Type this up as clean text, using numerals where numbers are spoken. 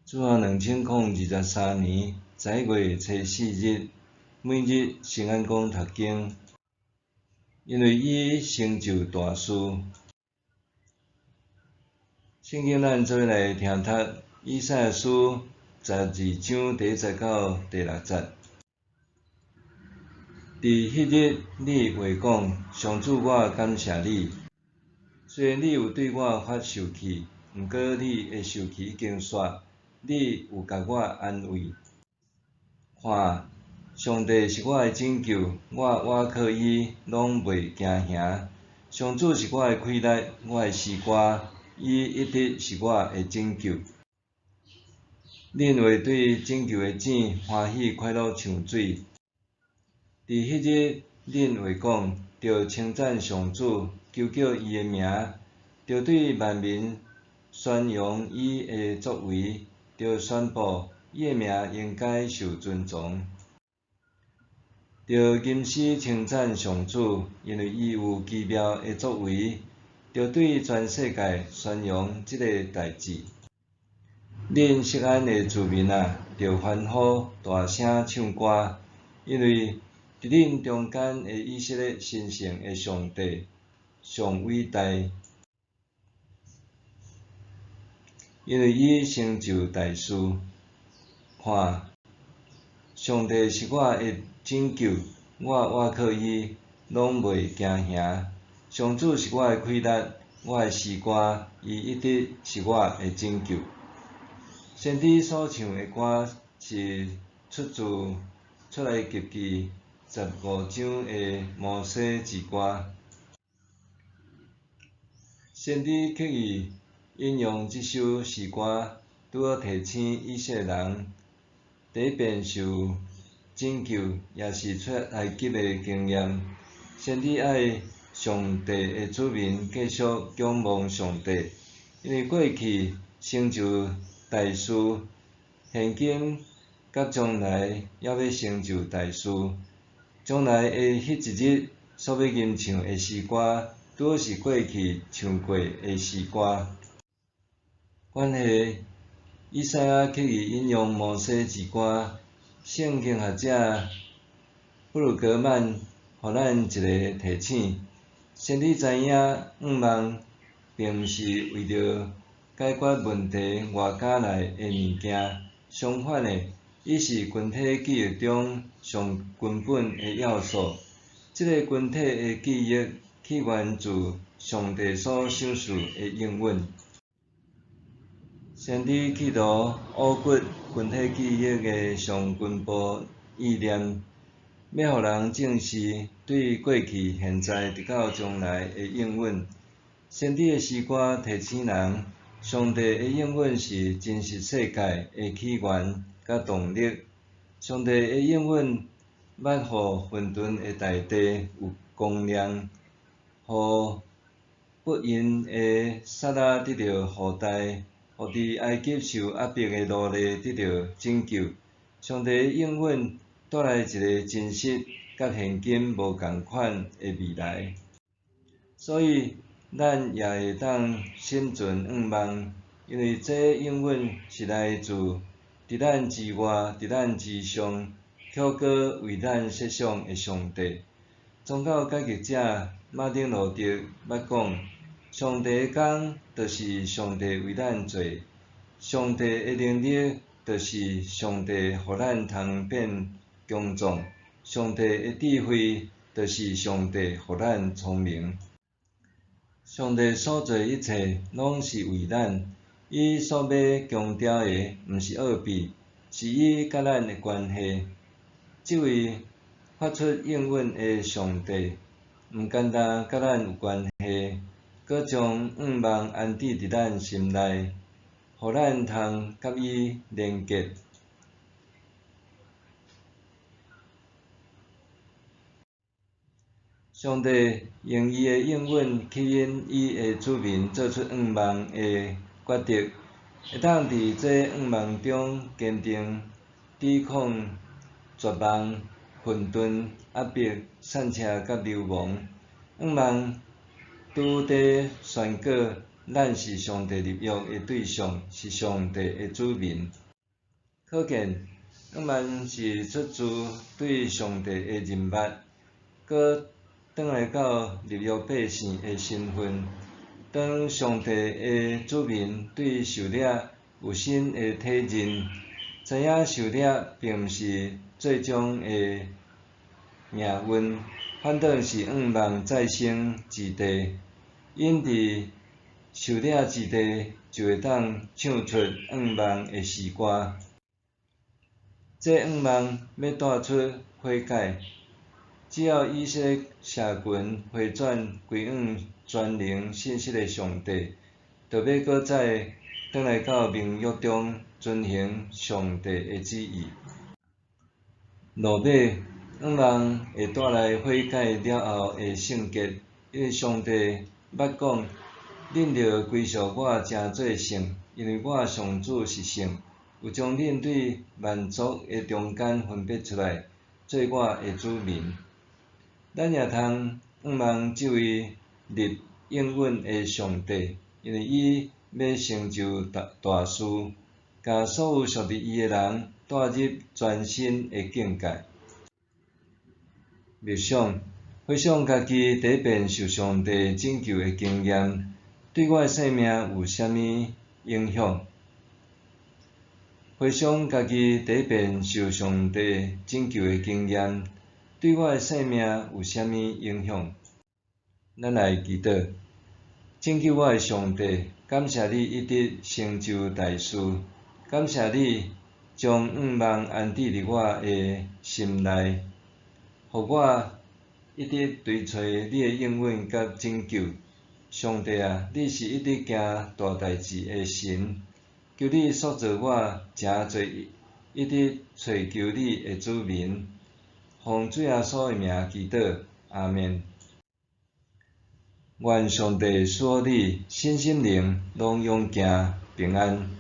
主後2023年11月初4日，每日聖安講讀經，因為伊成就大事。聖經咱做伙來聽讀以賽亞書12章第一節到第六節。佇彼日，你會講：上主，我感謝你。雖然你有對我發受氣，毋過你的受氣已經煞，你有共我安慰。看，上帝是我的拯救，我倚靠伊，攏袂驚惶。上主是我的氣力，我的詩歌，伊一直是我的拯救。恁會對拯救的井歡喜快樂像水。佇彼日，恁會講：著稱讚上主，求叫伊的名，著對萬民宣揚伊的作為，著宣布伊的名應該受尊崇。著吟詩稱讚上主，因為伊有奇妙的作為，著對全世界宣揚這个代誌。恁錫安的子民啊，著歡呼，大聲唱歌，因為佇恁中間的以色列神聖的上帝上偉大，因為伊成就大事。看，上帝是我的拯救，我倚靠伊，攏袂驚惶。上主是我的氣力，我的詩歌，伊一直是我的拯救。先知所唱的歌是出自出埃及記15章的摩西之歌。先知刻意引用這首詩歌，拄好提醒以色列人，第一遍受拯救，也是出埃及的經驗。先知愛上帝的子民繼續仰望上帝，因為過去成就大事，現今佮將來猶欲成就大事。將來的彼一日所欲吟唱的詩歌，拄好是過去唱過的詩歌。關係以賽亞刻意引用摩西之歌，聖經學者布魯格曼予咱一个提醒：先知知影向望，並毋是為著解決問題外加來的物件，相反的，伊是群體記憶中上根本的要素。這个群體的記憶起源自上帝所賞賜的應允。先知企圖挖掘群體記憶的上根部意念，欲予人正視對過去、現在直到將來的應允。先知的詩歌提醒人，上帝的應允是真實世界的起源佮動力。上帝的應允捌予混沌的大地有光亮，予不孕的撒拉得著後代，予佇埃及受壓迫的奴隸得著拯救。上帝的應允帶來一个真實佮現今無仝款的未來。所以，咱也會當心存向望，因為這應允是來自佇咱之外、佇咱之上，巧閣為咱設想的上帝。宗教改革者馬丁路德捌講：上帝的工，就是上帝為咱做；上帝的能力，就是上帝予咱通變強壯；上帝的智慧，就是上帝予咱聰明。上帝所做一切，攏是為咱。伊所欲強調的，毋是奧秘，是伊佮咱的關係。這位發出應允的上帝，毋單單佮咱有關係，閣將向望安置佇咱心內，予咱通佮伊連結。上帝用伊的應允吸引伊的子民做出向望的決定，會當佇這向望中堅定抵抗絕望、混沌、壓迫、散赤佮流亡。向望拄底宣告，咱是上帝立約的對象，是上帝的子民。可見，仰望是出自對上帝的認捌，閣轉來到立約百姓的身份。當上帝的子民對受掠有新的體認，知影受掠並毋是最終的命運，反倒是向望再生之地。𪜶佇受掠之地就會當唱出向望的詩歌。這向望欲帶出悔改，只要以色列社群回轉歸向全能信實的上帝，就欲閣再轉來到盟約中遵行上帝的旨意。落尾，向望會帶來悔改了後的聖潔，因為上帝捌講：恁著歸屬我成做聖，因為我上主是聖，有將恁對萬族的中間分別出來，做我的子民。咱也通向望這位立應允的上帝，因為伊欲成就大大事，共所有屬佇伊的人帶入全新的境界。默想，回想家己第一遍受上帝拯救的經驗，對我的生命有啥物影響？回想家己第一遍受上帝拯救的經驗，對我的生命有啥物影響？咱來祈禱，拯救我的上帝，感謝你一直成就大事，感謝你將向望安置佇我的心內，予我一直追揣你的應允佮拯救。上帝啊，你是一直行大代誌的神，求你塑造我成做一直揣求你的子民。奉主耶穌的名祈禱，阿們。願上帝賜予你身心靈攏勇健平安。